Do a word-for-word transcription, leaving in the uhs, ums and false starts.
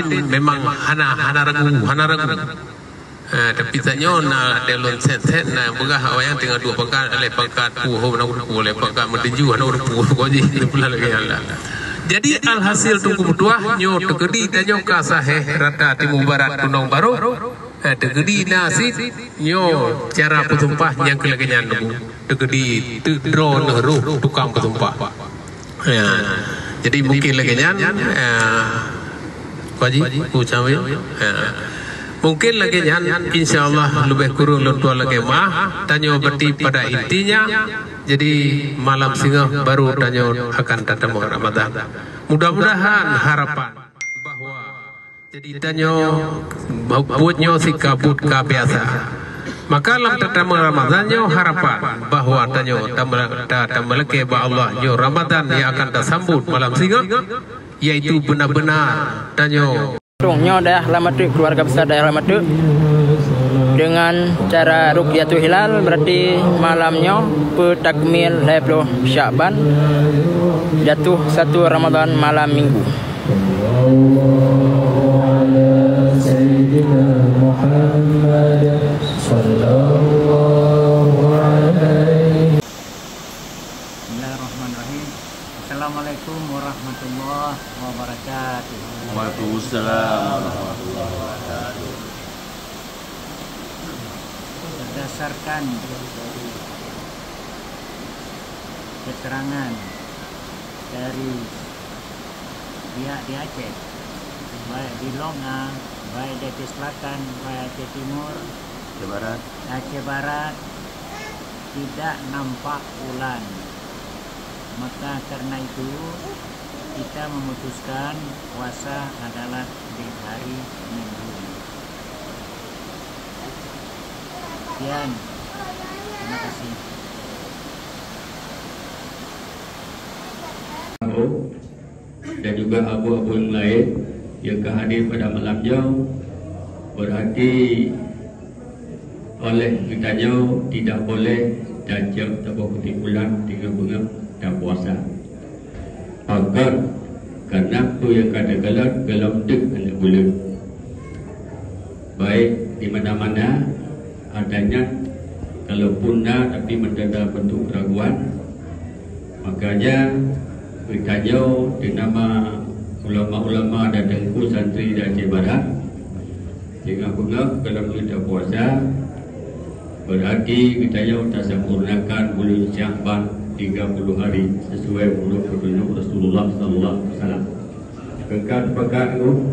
Memang hana, hana ragu, hana ragu. Ha, tapi tanyoe na ada lôn set-set, na beugah awak nyang tinggal dua pangkat, lhèe pangkat, puluh, na ureueng puluh, lhèe pangkat, meutujuh, na ureueng puluh, kok jih, pula lagi Allah. Jadi, alhasil Teungku meutuah, nyoe teukeudi tanyoe ka sahé rata Timu Barat Gunong Barô, ha, teukeudi na cit nyoe cara peusumpah nyang keu lagèe nyan, teukeudi teudroe neuh roh tukang peusumpah. Ya. Jadi mungkin lagèe nyan, ya. Pak Haji, Bu Camil. Ya. Mungkin lagèe nyan, insya Allah leubeh kureueng lôn tuan lakèe meu'ah, tanyoe berarti pada intinya, jadi malam singoh baru tanyoe akan tatamong Ramadan. Mudah-mudahan harapan bahwa jadi tanyoe buet nyoe sikabut ka biasa. Maka lam tatamong Ramadan nyoe harapan bahwa tanyoe tamela-, ta-, tameulakèe bak Allah nyoe Ramadan nyang akan tasambot malam singoh, yaitu beuna-beuna tanyoe. Nyoe daerah Lamateuk, keluarga besar daerah Lamateuk, dengan cara Rukyatul Hilal, berarti malam nyoe peutakmil lhèe ploh Syakban, jatuh satu Ramadan malam Minggu. Sallallahu ala Sayyidina Muhammad, sallallahu alaihi. Bismillahirrahmanirrahim. Assalamualaikum warahmatullahi wabarakatuh. Waalaikumsalam warahmatullahi wabarakatuh. Berdasarkan keterangan dari pihak di Aceh, baik di Lok Nga, baik di Aceh Selatan, baik Aceh Timur, Aceh Barat. Aceh Barat, tidak nampak bulan. Maka karena itu, kita memutuskan puasa adalah di hari Minggu. Sekian. Terima kasih. Dan juga abu-abu yang lain yang ka hadir pada malam nyoe, berarti oleh geutanyoe tidak boleh tajak saboh kesimpulan dengan beungoh dan puasa. Pakon, karena peue nyang ka teukalon golom teuk aneuk buleuen. Baik di mana-mana, artinya, kalaupun na, tapi mantong na bentuk keraguan, makanya geutanyoe di nama ulama-ulama dan teungku santri di Aceh Barat, singoh beungoh golom teuk puasa, berarti geutanyoe tasempurnakan buleuen Syakban tiga puluh hari sesuai menurut petunjuk Rasulullah sallallahu alaihi wasallam. Keuka teupakat, Teungku?